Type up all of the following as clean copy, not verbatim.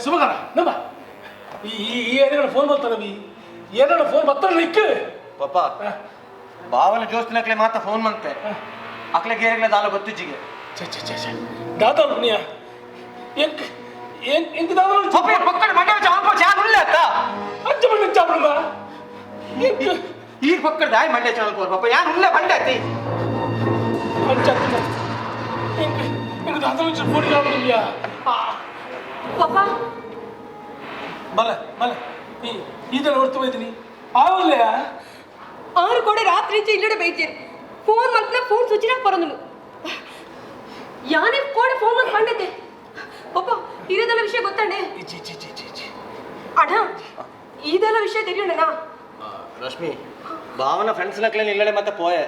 ಸುಮಕರ ನಮ್ಮ ಈ ಈ ಏನೇನ ಫೋನ್ ಬರ್ತಾನವಿ ಏನಾರ ಫೋನ್ ಬರ್ತಾನೆ ನಿಕ್. ಪಾಪ ಬಾವನ ಜೋಸ್ತಿನಕ್ಲೆ ಮಾತ ಫೋನ್ ಮಂತೆ ಅಕ್ಲೆ ಗೇರೆಗ್ಲೆ ದಾಲ ಗೊತ್ತಿಜ್ಜಿಗೆ. ಛೆ ಛೆ ಛೆ ಛೆ ದಾದ ಪುಣ್ಯ ಎಂಕ್ ಎಂಕ್ ಎಂಕ್ ದಾದ. ಪಪ್ಪ ಪಕ್ಕಡ ಮಂಡ್ಯ ಚಾಂಪ ಚಾನ್ ಉಳ್ಳೆ ಅತ್ತ. ಅಂಚ ಮಂಡ್ಯ ಚಾಪುಂಡ ಎಂಕ್. ಈ ಪಕ್ಕಡ ದಾಯಿ ಮಂಡ್ಯ ಚಾನ್ ಪಾಪ ಯಾನ್ ಉಳ್ಳೆ ಬಂಡೆ ಅತ್ತಿ. ಅಂಚ ಎಂಕ್ ಎಂಕ್ ದಾದ ಫೋನ್ ಕಾಪುಂಡ್ಯಾ. ಪಪ್ಪ. ಬಲ ಬಲ ಈ ಇದನ್ನ ಹೊರ್ತು ಹೋಯ್ತೀನಿ ಆವಲ್ಲಯ. ಆರು ಕೂಡ ರಾತ್ರಿ ಇಲ್ಲಡೆ ಬೈತೀರಿ ಫೋನ್ ಮಲ್ಪನ ಫೋನ್ ಸ್ವಿಚ್ ಆಫ್ ಬರೋದು ಯಾನೇ ಕೂಡ ಫೋನ್ ಮಲ್ತ್ ಬಂಡೈತೆ ಪಪ್ಪ. ಇರೋದೆಲ್ಲ ವಿಷಯ ಗೊತ್ತಣ್ಣೆ. G G G G G. ಅಣ್ಣ, ಇದೆಲ್ಲ ವಿಷಯ ತಿಳಿಯೋಣ. ರಶ್ಮಿ, ಭಾವನ ಫ್ರೆಂಡ್ಸ್ ನಕ್ಲೆ ಇಲ್ಲಡೆ ಮತ್ತೆ ಪೋಯೆ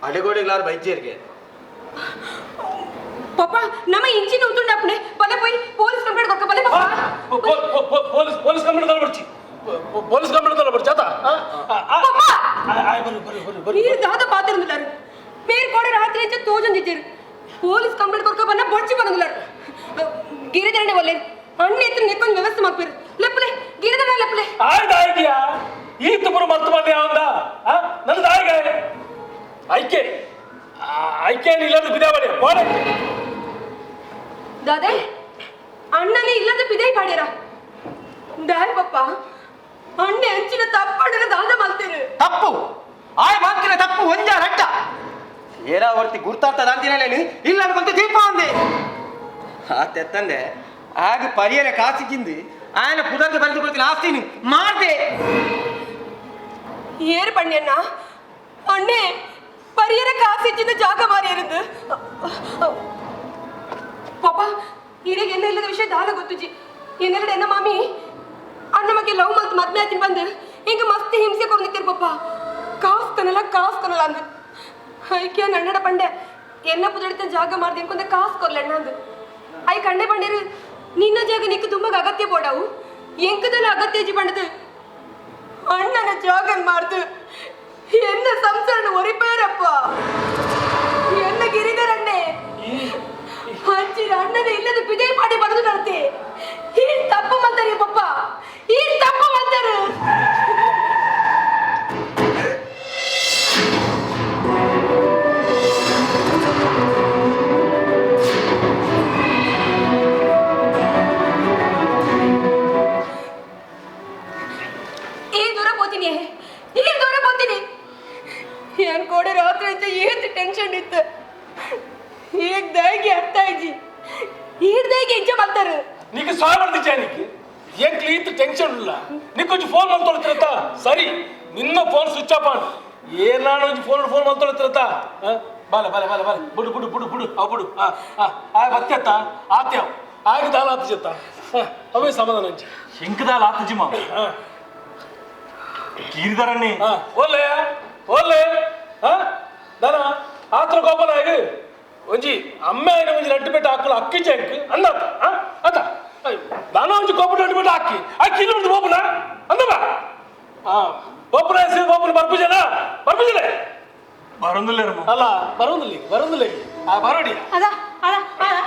ಅಡೆಗೋಡಿಗ್ಲಾರು ಬೈಜೇರಿಗೆ. ಪಪ್ಪ, ನಮ್ಮ ಇಂಚಿನ ಉಂಟುಂಡಪ್ಪನೆ ಬಲೆ ಪೋಯ್ ಪೊಲೀಸ್ ಕಂಪ್ಲೇಂಟ್ ಕೊಕ್ಕ ಬಲೆ ಪಪ್ಪ. ಪೊಲೀಸ್ ಪೊಲೀಸ್ ಕಂಪ್ಲೇಂಟ್ ತಲೆ ಬರ್ಚಿ, ಪೊಲೀಸ್ ಕಂಪ್ಲೇಂಟ್ ತಲೆ ಬರ್ಚಿ ಆತ. ಪಪ್ಪ. ಬರು ಬರು ಬರು ಬರು. ನೀರು ದಾದ ಪಾತಿರುಂದಿಲ್ಲಾರು ಮೇರ್ ಕೂಡ ರಾತ್ರಿ ಹೆಚ್ಚು ತೋಜೊಂದಿದ್ದೀರು ಪೊಲೀಸ್ ಕಂಪ್ಲೇಂಟ್ ಕೊರ್ಕ ಬನ್ನ ಬೊಡ್ಚಿ ಬಂದಿಲ್ಲಾರು. ಗಿರಿಧರಣೆ ಒಲ್ಲೆ ಅಣ್ಣ ಎತ್ತು ನೆಕ್ಕೊಂದು ವ್ಯವಸ್ಥೆ ಮಾಡ್ಪಿರು ಲೆಪ್ಪಲೆ ಗಿರಿಧರಣೆ ಲೆಪ್ಪಲೆ. ಆಯ್ತು ಆಯ್ತಿಯಾ ಈ ತುಮರು ಮಲ್ತು ಬಂದೆ ಅವಂದ ನನ್ನ ದಾಯಿಗ ಐಕೆ ಐಕೆ ಇಲ್ಲದ ಬಿದಾವಳಿ ಬೋಡೆ. ದಾದೆ, ಅಣ್ಣನೇ ಇಲ್ಲದ ಪಿದೈ ಪಾಡ್ಯಾರ ದಾಯ್ ಪಪ್ಪ? ಅಣ್ಣೆ ಅಂಚಿನ ತಪ್ಪಣ್ಣನ ದಾದ ಮಲ್ತೇರು. ತಪ್ಪು ಆಯ್ ಮಾತಿನ ತಪ್ಪು ಒಂಜ ರಡ್ಡ ಏರಾ ವರ್ತಿ ಗುರ್ತಾಗ್ತದ ಅಂತಿನಲ್ಲಿ ಇಲ್ಲ ಅನ್ಕೊಂತ ದೀಪ ಅಂದೆ ಆ ತೆತ್ತಂದೆ ಆಗ ಪರಿಯರೆ ಕಾಸಿಕ್ಕಿಂದು ಆಯನ ಪುದರ್ಗೆ ಬರೆದು ಕೊಡ್ತೀನಿ ಆಸ್ತಿನಿ ಮಾಡ್ದೆ. ಏರು ಪಣ್ಯಣ್ಣ, ಅಣ್ಣೆ ಪರಿಯರ ಕಾಸಿಚ್ಚಿಂದ ಜಾಗ ಮಾರಿಯರಂದು ಪಾಪ. ಹಿರಿಯ ಎನ್ನ ಇಲ್ಲದ ವಿಷಯ ದಾಲ ಗೊತ್ತುಜಿ. ಎನ್ನೆಲ್ಲಡ ಎನ್ನ ಮಾಮಿ ಅಣ್ಣ ಬಗ್ಗೆ ಲವ್ ಮಲ್ತ್ ಮದ್ವೆ ಆಯ್ತೀನಿ ಬಂದು ಹಿಂಗ ಮಸ್ತ್ ಹಿಂಸೆ ಕೊಡ್ನಿತ್ತೀರ್ ಪಪ್ಪ. ಕಾಸ್ ಕನಲ್ಲ ಕಾಸ್ ಕನಲ್ಲ ಅಂದು ಐಕೆ ನನ್ನಡ ಪಂಡೆ ಎನ್ನ ಪುದಡಿತ ಜಾಗ ಮಾಡ್ದೆ ಅನ್ಕೊಂಡ ಕಾಸ್ ಕೊರ್ಲಣ್ಣ ಅಂದು I ಕಂಡೆ ಬಂಡೇರು ನಿನ್ನ ಜಾಗ ನಿಕ್ಕ ತುಂಬ ಅಗತ್ಯ ಬೋಡವು ಎಂಕದಲ್ಲ ಅಗತ್ಯ ಜಿ ಬಂಡದು ಅಣ್ಣನ ಜಾಗ ಮಾಡ್ದು ಎನ್ನ ಸಂಸಾರನ ಒರಿಪೇರಪ್ಪ ಎನ್ನ ಗಿರಿಧರಣ್ಣೆ ಹಂಚಿನ ಅಣ್ಣನ ಇಲ್ಲದ ಬಿದೈ ಮಾಡಿ ಬರೆದು ನಡತೆ. ಈ ತಪ್ಪು ಮಾಡ್ತಾರೆ ಪಪ್ಪ, ಈ ತಪ್ಪು ಮಾಡ್ತಾರೆ. ಈ ದೂರ ಹೋತೀನಿ, ಈ ದೂರ ಹೋತೀನಿ. ಏನ್ ಕೋಡೆ ರಾತ್ರಿ ಅಂತ ಏತ್ ಟೆನ್ಷನ್ ಇತ್ತು. ಈಗ ದಾಗಿ ಅರ್ಥ ಆಯ್ಜಿ ಈಡ್ದಾಗಿ ಎಂಜ ಮಾಡ್ತಾರೆ. నీకు సాయపడితే నీకు ಎಂಕ್ಲಿ ಈತ ಟೆನ್ಷನ್ ಇಲ್ಲ. నీకు కొంచెం ಫೋನ್ ಮಾಡ್ಕೊಳ್ತಿರತ್ತ ಸರಿ ನಿನ್ನ ಫೋನ್ ಸ್ವಿಚ್ ಆಫ್ ಮಾಡು. ಏನಾನು ಒಂಜಿ ಫೋನ್ ಫೋನ್ ಮಾಡ್ಕೊಳ್ತಿರತ್ತ. ಬಾಲೆ ಬಾಲೆ ಬಾಲೆ ಬಾಲೆ ಬುಡು ಬುಡು ಬುಡು ಬುಡು ಅವು ಬುಡು. ಆ ಆ ಆ ಬತ್ತೆತ್ತ ಆತ್ಯಾವ್ ಆಗ ದಾಲ ಆತ ಜತ್ತ ಅವೇ ಸಮಾಧಾನ ಅಂಚಿ. ಶಂಕದಾಲ ಆತಜಿ ಮಾಮ. ಗಿರಿಧರಣ್ಣೆ. ಓಲೆ ಓಲೆ ದಾನ ಆತ್ರ ಕೋಪನ ಆಗ ಒಂಜಿ ಅಮ್ಮ అయిన ಒಂಜಿ ಲಡ್ಡು ಪೆಟ್ಟು ಹಾಕಲು ಅಕ್ಕಿ ಚೆಂಕ್ ಅಂದ ಅತ್ತ ದಾನ ಒಂಜಿ ಕೋಪ ಲಡ್ಡು ಪೆಟ್ಟು ಹಾಕಿ ಅಕ್ಕಿ ಇಲ್ಲಿ ಬಿಡ್ದು ಬೋಪನ ಅಂದವ ಬೋಪನ ಬೋಪನ ಬರ್ಪುಜನ ಬರ್ಪುಜನೆ. ಬರೋದಿಲ್ಲ. ಅಲ್ಲ ಬರೋದಿಲ್ಲ ಬರೋದಿಲ್ಲ ಆ ಬರೋಡಿ. ಅದ ಅದ ಅದ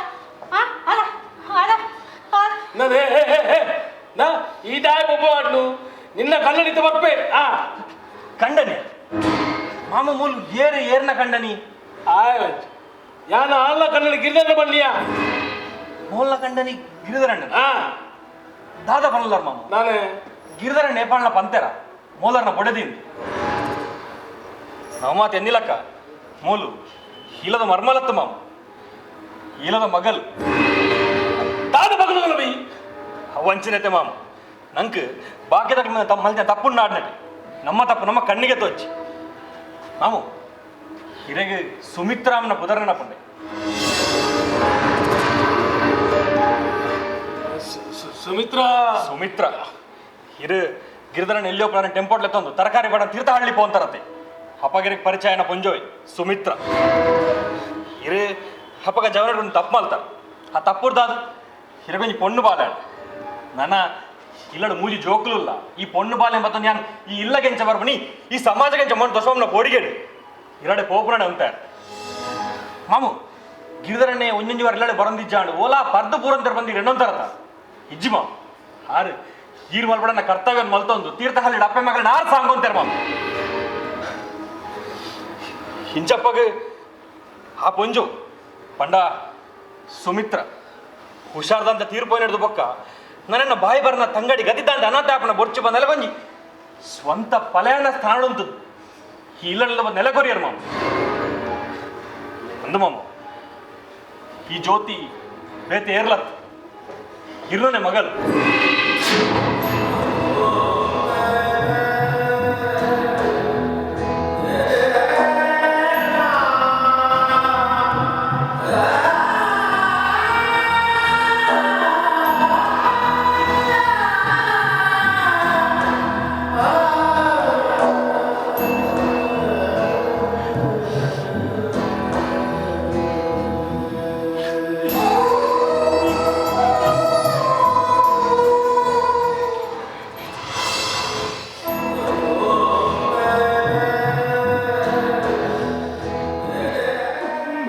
ಅದ ಅದ ಅದ. ನಾನು ಹೇ ಹೇ ಹೇ ನಾ ಈ ದಾಯ ಬೊಬ್ಬ ಆಡ್ನು ನಿನ್ನ ಕಲ್ಲಡಿತ ಬರ್ಪೆ ಆ. ಕಂಡನಿ ಮಾಮ ಮೂಲು ಏರು ಏರ್ನ ಕಂಡನಿ. ಆಯ್ ಯಾನ ಆಲ್ಲ ಕನ್ನಡ ಗಿರಿಧರನ ಬನ್ನಿಯಾ. ಮೋಲ್ನ ಕಂಡನಿ ಗಿರಿಧರಣ್ಣ. ಆ. ದಾದ ಬರಲ್ಲಾರ ಮಾಮ. ನಾನೇ. ಗಿರಿಧರ ನೇಪಾಳನ ಪಂತೆರ ಮೋಲರ್ನ ಬೊಡೆದಿಂದ ನಾವು ಮಾತು ಎನ್ನಿಲಕ್ಕ ಮೋಲು ಹೀಲದ ಮರ್ಮಲತ್ತು ಮಾಮ, ಹೀಲದ ಮಗಲ್. ದಾದ ಬಗಲು ಬೈ. ವಂಚನೆತೆ ಮಾಮ ನಂಕ್ ಬಾಕಿದ ತಮ್ಮ ಮಲ್ತಿನ ತಪ್ಪು ನಾಡ್ನಟೆ ನಮ್ಮ ತಪ್ಪು ನಮ್ಮ ಕಣ್ಣಿಗೆ ತೋಚಿ ಮಾಮು ಹಿರೆಗೆ ಸುಮಿತ್ರಾಮನ ಪುದರನ ಪಂಡೆ. ಸುಮಿತ್ರಾ. ಸುಮಿತ್ರ ಹಿರು ಗಿರಿಧರನ್ ಎಲ್ಲಿಯೋ ಪ್ರಾಣ ಟೆಂಪೋಟ್ಲೆ ತಂದು ತರಕಾರಿ ಬಡ ತೀರ್ಥಹಳ್ಳಿ ಪೋಂತರತೆ ಹಪಗಿರಿಗೆ ಪರಿಚಯನ ಪೊಂಜೋಯ್ ಸುಮಿತ್ರ ಹಿರು ಹಪಗ ಜವರ ತಪ್ಪು ಮಲ್ತಾರ ಆ ತಪ್ಪುರ್ದಾದ ಹಿರಗೊಂಜಿ ಪೊಣ್ಣು ಬಾಲ ನನ್ನ ಇಲ್ಲಡು ಮೂಜಿ ಜೋಕ್ಲುಲ್ಲ ಈ ಪೊಣ್ಣು ಬಾಲೆ ಮತ್ತೊಂದು ಯಾನ್ ಈ ಇಲ್ಲಗೆಂಚ ಬರ್ಬನಿ ಈ ಸಮಾಜಗೆಂಚ ಮೊನ್ ದೊಸವಮ್ನ ಪೋಡಿಗೇಡು ಇರಡೆ ಪೋಪುರಣ ಅಂತ ಮಾಮು ಗಿರಿಧರಣ್ಣೆ ಒಂಜೊಂಜಿ ವಾರ ಇಲ್ಲಡೆ ಬರಂದಿಜ್ಜಾಂಡು ಓಲಾ ಪರ್ದು ಪೂರಂತರ ಬಂದಿ ರೆಂಡೊಂತರತ. ಇಜ್ಜಿ ಮಾಮ್ ಆರು ಈರ್ ಮಲ್ಪಡನ ಕರ್ತವ್ಯ ಮಲ್ತೊಂದು ತೀರ್ಥಹಳ್ಳಿ ಅಪ್ಪೆ ಮಗಳನ್ನ ಆರು ಸಾಂಗ್ ಅಂತಾರೆ ಮಾಮ್. ಹಿಂಚಪ್ಪಗ ಆ ಪೊಂಜು ಪಂಡ ಸುಮಿತ್ರ ಹುಷಾರ್ದಂತ ತೀರ್ಪು ಹಿಡಿದು ಬೊಕ್ಕ ನನ್ನ ಬಾಯಿ ಬರ್ನ ತಂಗಡಿ ಗತಿದಾಂಡ ಅನಾಥಾಪನ ಬೊರ್ಚು ಬಂದ ನೆಲಗೊಂಜಿ ಸ್ವಂತ ಪಲೆಯನ್ನ ಸ್ಥಾನ ಉಂಟು ಇಲ್ಲ ಬಂದು ನೆಲೆಗೊರಿಯರ್ ಮಾಮ. ಅಂದು ಮಾಮ ಈ ಜ್ಯೋತಿ ಬೇತೆ ಏರ್ಲತ್ ಇರ್ಲನೆ ಮಗಲ್.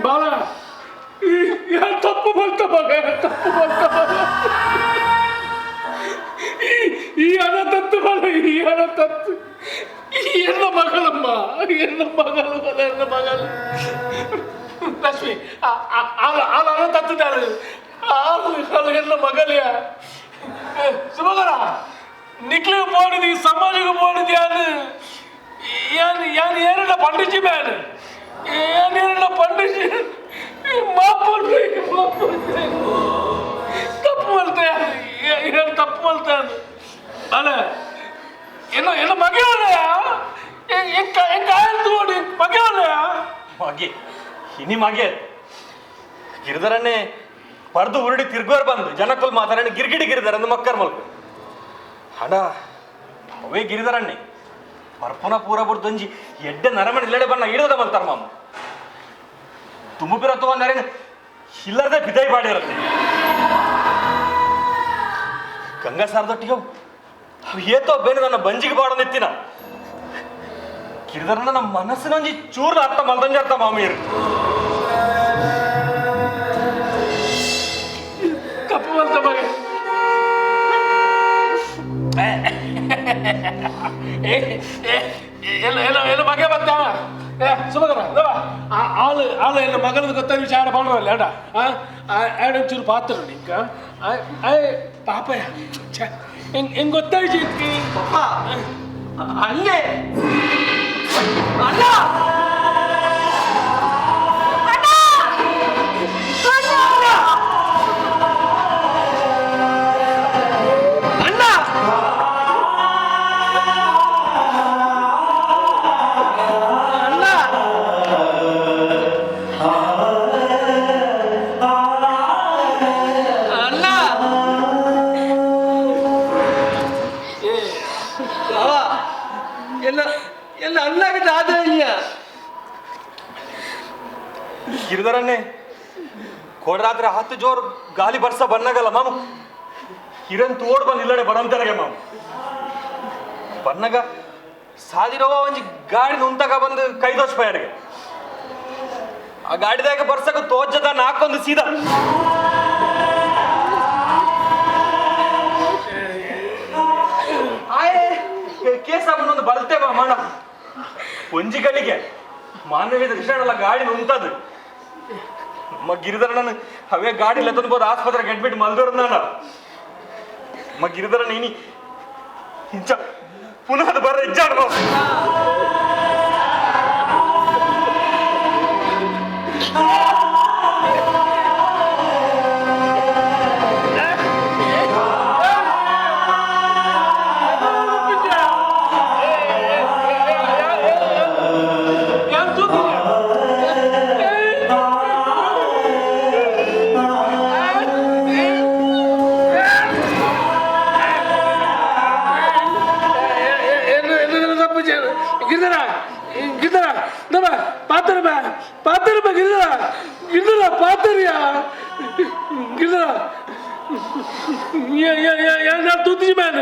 ಬಾಲ ತಪ್ಪು ಬಂತ ಮಗ, ತಪ್ಪು ಬಂತ ಮಗ. ಈ ಹಣ ತತ್ತು ಮಗ, ಈ ಹಣ ತತ್ತು. ಎನ್ನ ಮಗಳಮ್ಮ, ಎನ್ನ ಮಗಳು, ಎನ್ನ ಮಗಳು ಲಕ್ಷ್ಮಿ. ಆಲ ಆಲ ಹಣ ತತ್ತಿದ್ದಾಳೆ. ಆಲು ಆಲು ಎನ್ನ ಮಗಲಿಯ ಸುಮಗರ ನಿಕ್ಲಿಗೆ போடுது, ಸಮಾಜಕ್ಕೆ போடுது. ಯಾನು ಯಾನು ಯಾನು ಏನಿಲ್ಲ ಪಂಡಿಜಿ ಮ್ಯಾನ್, ಏನಿಲ್ಲ ಪಂಡಿಜಿ. ಮಾಪು ಮಾಪು, ತಪ್ಪು ಮಾಡ್ತೇನೆ, ಏನು ತಪ್ಪು ಮಾಡ್ತೇನೆ. ಅಲ್ಲ என்ன என்ன மகளையா என் காயத்து ஓடி மகளையா ಮಗೆ ಇನಿ ಮಗೆ ಗಿರಿಧರನ್ನೇ ಪರ್ದು ಉರುಡಿ ತಿರ್ಗೋರ್ ಬಂದು ಜನಕ್ಕಲ್ ಮಾತಾಡಣೆ ಗಿರ್ಗಿಡಿ ಗಿರಿಧರ ಅಂದು ಮಕ್ಕರ್ ಮಲ್ಕು ಹಣ ಅವೇ ಗಿರಿಧರಣ್ಣೆ ಪರ್ಪುನ ಪೂರ ಬುರ್ದೊಂಜಿ ಎಡ್ಡೆ ನರಮಣಿ ಇಲ್ಲಡೆ ಬಣ್ಣ ಹಿಡಿದ ಮಲ್ತಾರ ಮಾಮ. ತುಂಬು ಬಿರತ್ತು ನರೇನ್ ಇಲ್ಲದೆ ಬಿದೈ ಬಾಡಿರುತ್ತೆ. ಗಂಗಾಸಾರದೊಟ್ಟಿಗೆ ಏತೋ ಬೇನೆ ನನ್ನ ಬಂಜಿಗೆ ಬಾಡ ನಿತ್ತಿನ ಗಿರಿಧರನ ನಮ್ಮ ಮನಸ್ಸಿನೊಂಜಿ ಚೂರ್ನ ಅರ್ಥ ಮಲ್ದಂಜಿ ಅರ್ಥ ಮಾಮೀರು. ತಪ್ಪು ಬಂತ ಮಗ. ಎಲ್ಲ ಎಲ್ಲ ಎಲ್ಲ ಮಗ ಬಂತ. ಏ ಸುಮಗರ ಆಳು ಆಳು ಎಲ್ಲ ಮಗಳದ್ದು ಗೊತ್ತ ವಿಚಾರ ಮಾಡ್ರಲ್ಲ ಏಡ ಆಡ ಒಂಚೂರು ಪಾತ್ರ ನಿಂಕ ಪಾಪಯ್ಯ. ಛೇ, ಹೆಂಗ್ ಹೆಂಗ್ ಗೊತ್ತಾಯ್ತು? ಪಪ್ಪ ಅಲ್ಲೇ ಅಣ್ಣ ಅಣ್ಣ ಅಣ್ಣ ಅಣ್ಣ ಬಾವ, ಎಲ್ಲ ಎಲ್ಲ ಅಣ್ಣಾಗಿದ್ದ ಆದ ಇಲ್ಲ. ಗಿರಿಧರನ್ನೇ ಕೊಡರಾತ್ರಿ ಹತ್ತು ಜೋರ್ ಗಾಲಿ ಬರ್ಸ ಬನ್ನಾಗಲ್ಲ ಮಾಮ. ಹಿರನ್ ತೋಡ್ ಬಂದು ಇಲ್ಲಡೆ ಬರಂತಾರಗೆ ಮಾಮ. ಬನ್ನಾಗ ಸಾದಿರವ ಒಂಜಿ ಗಾಡಿ ನುಂತಾಗ ಬಂದು ಕೈ ದೋಷ ಯಾರಿಗೆ ಆ ಗಾಡಿದಾಗ ಬರ್ಸಕ ತೋಜದ ನಾಕೊಂದು ಸೀದಾ. ಆಯೇ ಕೇಸ್ ಒಂದು ಬಲ್ತೆ ಮಾಡ ಒಂಜಿಗಳಿಗೆ ಮಾನವೀಯ ದೃಷ್ಟಿಯಲ್ಲ ಗಾಡಿ ನುಂತದು. ನಮ್ಮ ಗಿರಿಧರಣ್ಣನ ಅವೇ ಗಾಡಿ ಲೆತ್ತನ್ಬೋದು ಆಸ್ಪತ್ರೆಗೆ ಅಡ್ಮಿಟ್ ಮಲ್ದೋರ್ ನಾನು. ನಮ್ಮ ಗಿರಿಧರಣ್ಣ ಇನಿ ಇಂಚ ಪುನಃ ಅದು ಬರ್ರ ಇಜ್ಜಾಡ. ಗಿರಿಧರ ಗಿರಿಧರ ನಮ್ಮ ಪಾತ್ರ ಪಾತ್ರ ಗಿರಿಧರ ಗಿರಿಧರ ಪಾತ್ರಯಾ ಗಿರಿಧರ ಏನಾರು ತೂತಿಜಿ ಮ್ಯಾನ್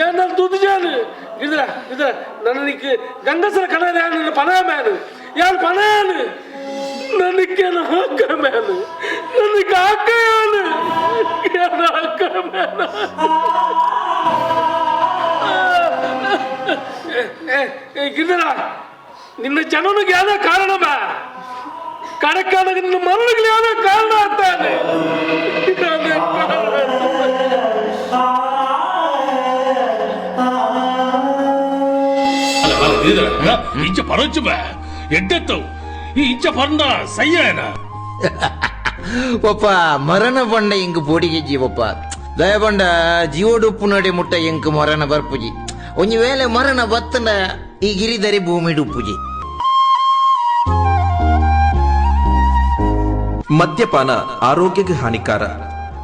ಏನಾರು ತೂತಿಜಾನು ಗಿರಿಧರ ಗಿರಿಧರ ನನಗೆ ಗಂಗಸರ ಕಣ ಯಾರು ಪಣ ಮ್ಯಾನ್ ಯಾರು ಪಣಾನು. ನನಗೇನು ಹಾಕ ಮೇಲೆ ನನಗೆ ಹಾಕ ಹಾಕ ಮೇಲೆ. ಗಿರಿಧರ, ನಿನ್ನ ಜನನಿಗೆ ಯಾವ್ದೋ ಕಾರಣ ಬಾ ಕಡಕಾದಾಗ ನಿನ್ನ ಮರಳಿಗೆ ಯಾವ್ದೋ ಕಾರಣ ಆಗ್ತಾನೆ. ಇಂಚ ಪರೊಚ್ಚು ಬಾ ಎಡ್ಡೆತ್ತವು ಈ ಇಂಚ ಪರಂದ ಸಯ್ಯನ. ಪಪ್ಪ, ಮರಣ ಪಂಡ ಇಂಕ್ ಪೋಡಿಗೆಜ್ಜಿ ಪಪ್ಪ. ದಯಪಂಡ ಜೀವಡುಪ್ಪು ನಡೆ ಮುಟ್ಟ ಎಂಕ್ ಮರಣ ಬರ್ಪುಜಿ. ಒಂಜಿ ವೇಳೆ ಮರಣ ಬತ್ತಂಡ ಈ ಗಿರಿಧರಿ ಭೂಮಿ ಡುಪ್ಪುಜಿ. ಮದ್ಯಪಾನ ಆರೋಗ್ಯಕ್ಕೆ ಹಾನಿಕಾರ.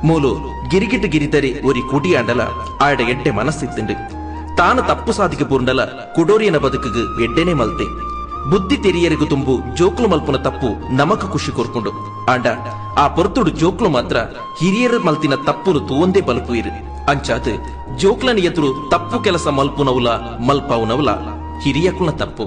ಮೂಲು ಗಿರಿಗಿಟ್ ಗಿರಿತರಿ ಒರಿ ಕುಟಿಯಾಂಡಲ ಆಯಡ ಎಡ್ಡೆ ಮನಸ್ಸಿತ್ತುಂಡು. ತಾನು ತಪ್ಪು ಸಾಧಿಗೆ ಪೂರ್ಂಡಲ ಕುಡೋರಿಯನ ಬದುಕಿಗೆ ಎಡ್ಡೆನೆ ಮಲ್ತೆ. ಬುದ್ಧಿ ತೆರಿಯರಿಗು ತುಂಬು ಜೋಕ್ಲು ಮಲ್ಪುನ ತಪ್ಪು ನಮಕ್ ಖುಷಿ ಕೊರ್ಕೊಂಡು. ಆಂಡ ಆ ಪೊರ್ತುಡು ಜೋಕ್ಲು ಮಾತ್ರ ಹಿರಿಯರ ಮಲ್ತಿನ ತಪ್ಪುನು ತೂವಂದೇ ಬಲಪು ಇರು. ಅಂಚಾದ್ ಜೋಕ್ಲನ ಎದುರು ತಪ್ಪು ಕೆಲಸ ಮಲ್ಪುನವುಲ ಮಲ್ಪಾವುನವುಲ ಹಿರಿಯಕುಲ ತಪ್ಪು.